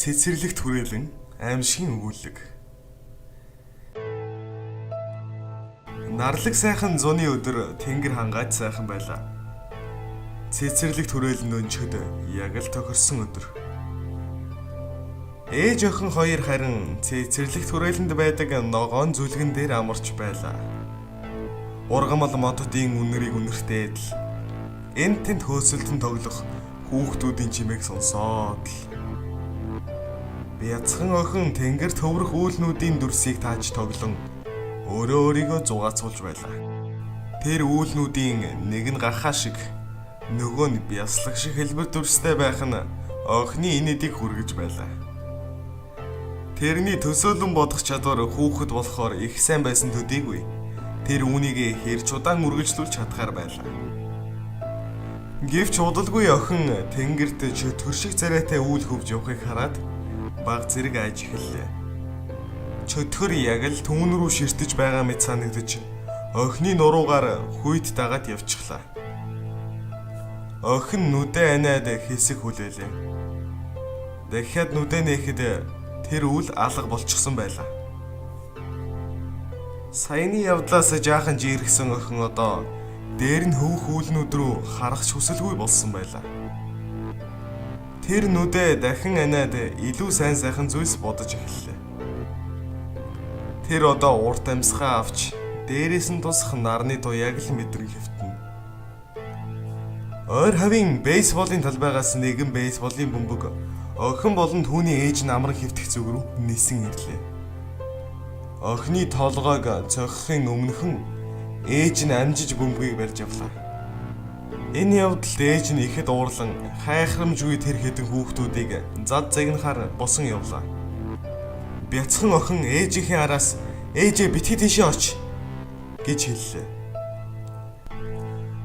Цэцэрлэгт хүрээлэн аймшгийн өгүүлэг. Нарлаг сайхан зуны өдөр тэнгэр хангайч сайхан байлаа. Цэцэрлэгт хүрээлэн өнчгөд яг л тохирсон өдөр. Ээж охин хоёр харин цэцэрлэгт хүрээлэнд байдаг ногоон зүлгэн дээр амарч байлаа. Ургамал моддын үнэрийг үнэртээд л энэ тэнд хөөсөлдөн тоглох хүүхдүүдийн чимээг сонсоод л бяцхан охин тэнгэр төврөх үүлнүүдийн дүрсийг тааж тоглон өөрөө өөрийгөө зугаацуулж байлаа. Тэр үүлнүүдийн нэг нь гахаа шиг, нөгөө нь бяслаг шиг хэлбэр дүрстэй байх нь охины инээдийг хүргэж байлаа. Тэрний төсөөлөн бодох чадвар хүүхэд болохоор их сайн байсан төдийгүй. Тэр үүнийг хэр ч удаан үргэлжлүүлж чадхаар байлаа. Гэвч удалгүй охин тэнгэрт чөтгөр шиг царайтай үйл хөвж явахыг хараад баг зэрэг айж эхэллээ. Чөтгөр яг л түүн рүү ширтэж байгаа мэт санагдаж охины нуруугаар хүйт дагаад явчихлаа. Охин нүдэ аниад хэсэг хүлээлээ. Дахиад нүдэ нээхэд тэр үл алга болчихсон байлаа. Саяны явдлаас жаахан жиргсэн охин одоо дээр нь хөвөх үүлнүүд рүү харах ч хүсэлгүй болсон байлаа. Тэр нүдэ дахин аниад илүү сайн сайхан зүйлс бодож эхэллээ. Тэр одоо урт амьсгаа авч дээрээс нь тусах нарны туяаг л мэдрэн хэвтэнэ. Ойр хавийн бейсболын талбайгаас нэгэн бейсболын бөмбөг охин болон түүний ээж нь амран хэвтэх зүг рүү нисэн ирлээ. Охины толгойг цохихын өмнөхөн ээж нь амжиж бөмбөгийг барьж авлаа. Энэ явдалд ээж нь ихэд уурлан хайхрамжгүй тэр хэдэн хүүхдүүдийг зад загнахаар босон явлаа. Бяцхан охин ээжийнхээ араас "Ээжээ, битгий тийшээ оч" гэж хэллээ.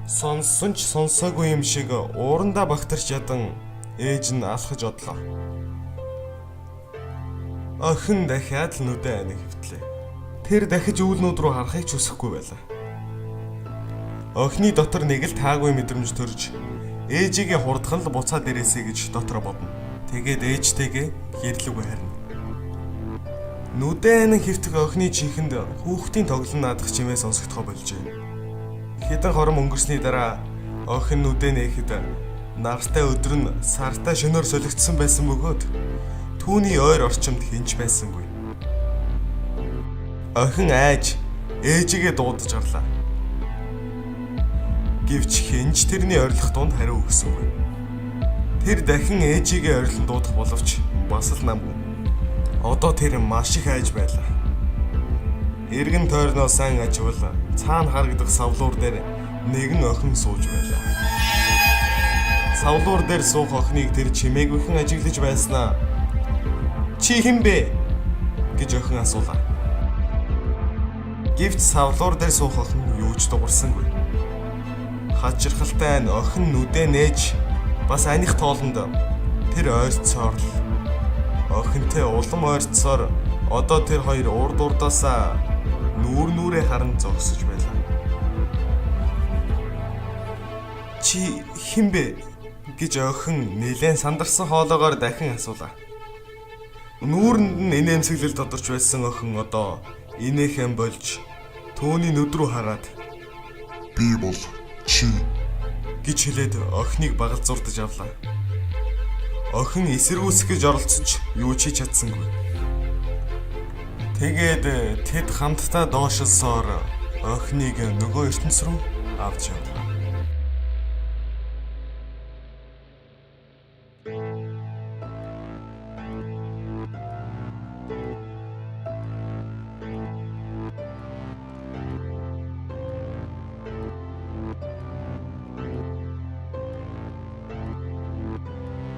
Сонссон ч сонсоогүй юм шиг уурандаа багтарч ядан ээж нь алхаж одлоо. Охин дахиад л нүдэ аниг хэвтлээ. Тэр дахиж үүлнүүд рүү харахыг ч хүсэхгүй байлаа. Охины дотор нэг л таагүй мэдрэмж төрж ээжигээ хурдхан л буцаад ирээсэй гэж дотроо бодно. Тэгээд ээжтэйгээ гэрлүүгээ харина. Нүдэ анин хэвтэх охины чихэнд хүүхдийн тоглон наадах чимээ сонсогдохоо болжээ. Хэдэн хором өнгөрсний дараа охин нүдэ нээхэд нартай өдөр нь сартай шөнөөр солигдсон байсан бөгөөд түүний ойр орчимд хэн ч байсангүй. Охин айж ээжигээ дуудаж гарлаа. Гэвч хэн ч тэрний орилох дунд хариу өгсөнгүй. Тэр дахин ээжигээ орилон дуудах боловч бас л намгүй. Одоо тэр маш их айж байлаа. Эргэн тойрноо сайн аживал цаана харагдах савлуур дээр нэгэн охин сууж байлаа. Савлуур дээр суух охиныг тэр чимээгүйхэн ажиглаж байснаа "Чи хэн бэ?" гэж охин асуулаа. Гэвч савлуур дээр суух охин юу ч дуурсангүй. Хачирхалтай нь охин нүдэ нээж бас аних тоолонд тэр ойрцоор л охинтой улам ойрцсоор одоо тэр хоёр урд урдаасаа нүүр нүрээ харан зогсож байлаа. "Чи хэн бэ?" гэж охин нэлээн сандарсан хоолоогоор дахин асуулаа. Нүүрэнд нь инээмсэглэл тодорч байсан охин одоо инээхэн болж түүний нүд рүү хараад "Би бол чи" гэж хэлээд охиныг багалзуурдаж авлаа. Охин эсэргүүцэх гэж оролцож ч юу ч хийж чадсангүй. Тэгээд тэд хамтдаа доошилсоор охиныг нөгөө ертөнц рүү авч явлаа.